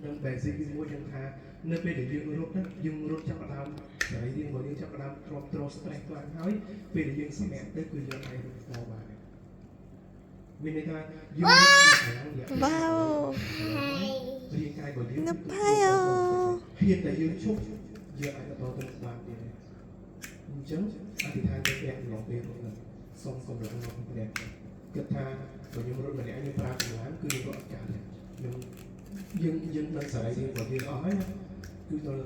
នឹង basic ទីមួយយើងថានៅពេលដែលយើងរត់ណាយើងរត់ចាប់ផ្ដើមសរីរាង្គរបស់យើងចាប់ផ្ដើមទ្រាំទ្រ stress ខ្លាំងហើយពេលដែលយើងសម្រាកទៅគឺយើងអាចរត់បន្តបានមានន័យថាយើងរត់កម្លាំងរយៈពេល វ៉ាវ រាងកាយរបស់យើង នផាយោ ហ៊ានតែយើងឈប់យើងអាចបន្តទៅបានទៀតទេអញ្ចឹងអធិដ្ឋានទៅព្រះអំឡុងពេលនោះសូមកម្លាំងមកពីព្រះគិតថាបើខ្ញុំរត់ម្នាក់ខ្ញុំប្រើកម្លាំងគឺខ្ញុំរត់អត់កើតទេខ្ញុំយើងយើងដឹងសរីរាង្គរបស់យើងអស់ហើយណាគឺដល់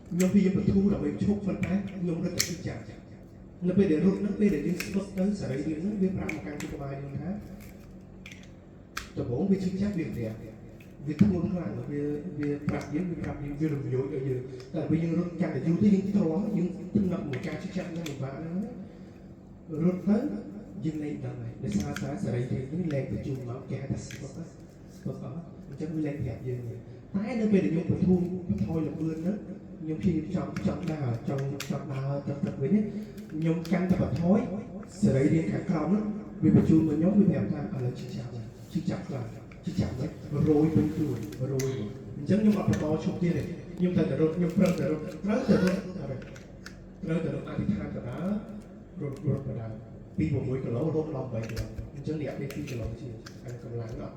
ខ្ញុំព្យាយាមបធូរដើម្បីឈប់ប៉ុន្តែខ្ញុំរត់តែឈឺចាប់នៅពេលដែលរត់ហ្នឹងពេលដែលយើងស្ពឹកទៅសរីរាង្គហ្នឹងវាប្រាប់មកកាន់ក្បាលយើងថាដំបូងវាឈឺចាប់វាម្នាក់ វាធ្ងន់ខ្លាំងវាវាប្រាប់យើងវាប្រាប់យើងវារំយោលឲ្យយើងតែពេលយើងរត់កាន់តែយូរទៅយើងទ្រាំយើងទំនឹកមួយការជិះចាប់នឹងពិបាកហ្នឹងណារត់ទៅយើងលែងដឹងហើយដោយសារតែសរីរាង្គនេះលែងបញ្ជូនមកគេហៅថាស្ពឹកស្ពឹកអស់អញ្ចឹងវាលែងប្រាប់យើងតែនៅពេលដែលយើងបធូរបន្ថយល្បឿនហ្នឹងខ្ញុំព្យាយាមចង់ចង់ដើរចង់ចង់ដើរទឹកទឹកវិញខ្ញុំកាន់តែបន្ថយសរីរាង្គខាងក្រោមហ្នឹងវាបញ្ជូនមកខ្ញុំវាប្រាប់ថាឥឡូវជិះចាប់ហើយជិះចាប់ខ្លាំង ជិះចាប់មិនរយពេញខ្លួនរយមកអញ្ចឹងខ្ញុំអត់បន្តឈប់ទៀតទេខ្ញុំត្រូវតែរត់ខ្ញុំប្រឹងតែរត់ត្រូវតែរត់ត្រូវតែរត់អធិដ្ឋានកដាលរត់រត់កដាលពី6គីឡូរហូតដល់8គីឡូអញ្ចឹងរយៈពេល2គីឡូជាងអាកម្លាំងអត់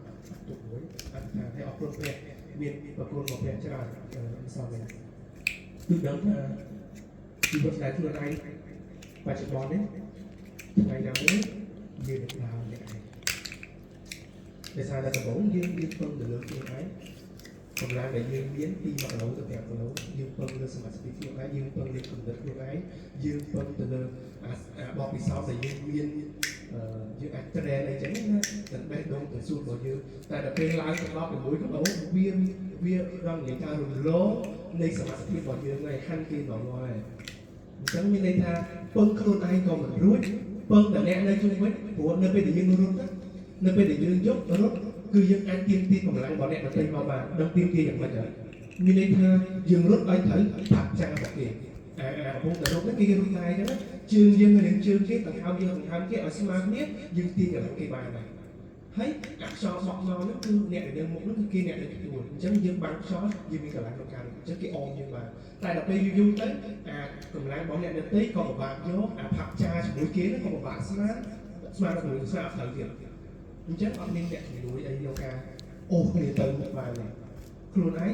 ទុកមួយអធិដ្ឋានឲ្យអរគុណព្រះមានប្រគុណរបស់ព្រះច្រើនអសមនេះគឺដឹងថាជីវិតដែលខ្លួនឯងបច្ចុប្បន្ននេះថ្ងៃណាមួយយើងនឹងដើរម្នាក់ឯង ដោយសារតែដំបូងយើងយើងពឹងទៅលើខ្លួនឯងកម្លាំងដែលយើងមានពី1គីឡូទៅ5គីឡូយើងពឹងលើសមត្ថភាពខ្លួនឯងយើងពឹងលើកម្រិតខ្លួនឯងយើងពឹងទៅលើអាអាបទពិសោធន៍ដែលយើងមានអឺយើងអាច train អីចឹងណាទាំងបេះដូងទាំងសួតរបស់យើងតែដល់ពេលឡើងទៅដល់6គីឡូវាវាដល់និយាយថារំលងនៃសមត្ថភាពរបស់យើងហើយហាន់គេមកមកហើយអញ្ចឹងមានន័យថាពឹងខ្លួនឯងក៏មិនរួចពឹងតែអ្នកនៅជុំវិញព្រោះនៅពេលដែលយើងរត់ទៅ នៅពេលដែលយើងយករត់គឺយើងអាចទាមទារកម្លាំងរបស់អ្នកដទៃមកបានដឹងទាមទារយ៉ាងម៉េចហើយមានន័យថាយើងរត់ឲ្យត្រូវផាត់ចាំងរបស់គេអាអាកំពុងតែរត់ហ្នឹងគេរត់ដែរអញ្ចឹងណាជើងយើងនឹងជើងគេដង្ហើមយើងដង្ហើមគេឲ្យស្មើគ្នាយើងទាញកម្លាំងគេបានដែរហើយអាខ្យល់បក់មកហ្នឹងគឺអ្នកដែលនៅមុខហ្នឹងគឺគេអ្នកនៅទទួលអញ្ចឹងយើងបាំងខ្យល់យើងមានកម្លាំងក្នុងការរត់អញ្ចឹងគេអមយើងបានតែដល់ពេលយូរយូរទៅអាកម្លាំងរបស់អ្នកដទៃក៏ពិបាកយកអាផាក់ចាជាមួយគេហ្នឹងក៏ពិបាកស្មានស្មានដល់ស្មានអត់ត្រូវទៀត អញ្ចឹងអត់មានអ្នកជំនួយអីក្នុងការអូសគ្នាទៅមុខបានទេខ្លួនឯង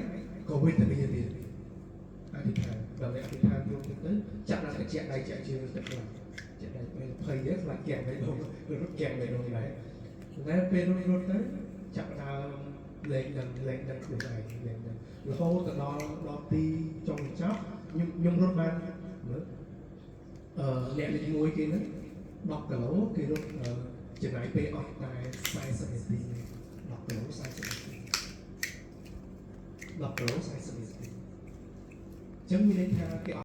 ក៏វេទនាទៀតអធិដ្ឋានដល់តែអធិដ្ឋានរួមទៅចាក់ដល់តែជាក់ដៃជាក់ជើងទៅខ្លះជាក់ដៃពេលភ័យទេខ្លាចគាំងបេះដូងរត់គាំងបេះដូងដែរតែពេលរត់រត់ទៅចាប់ដើមលែងដឹងលែងដឹងខ្លួនឯងលែងដឹងរហូតទៅដល់ដល់ទីចុងបញ្ចប់ខ្ញុំខ្ញុំរត់បានមើលអឺអ្នកលេខ1គេហ្នឹង10គីឡូគេរត់អឺ ចំណាយពេលអស់តែ40នាទី10គីឡូ40នាទី10គីឡូ40នាទីអញ្ចឹងមានន័យថាគេ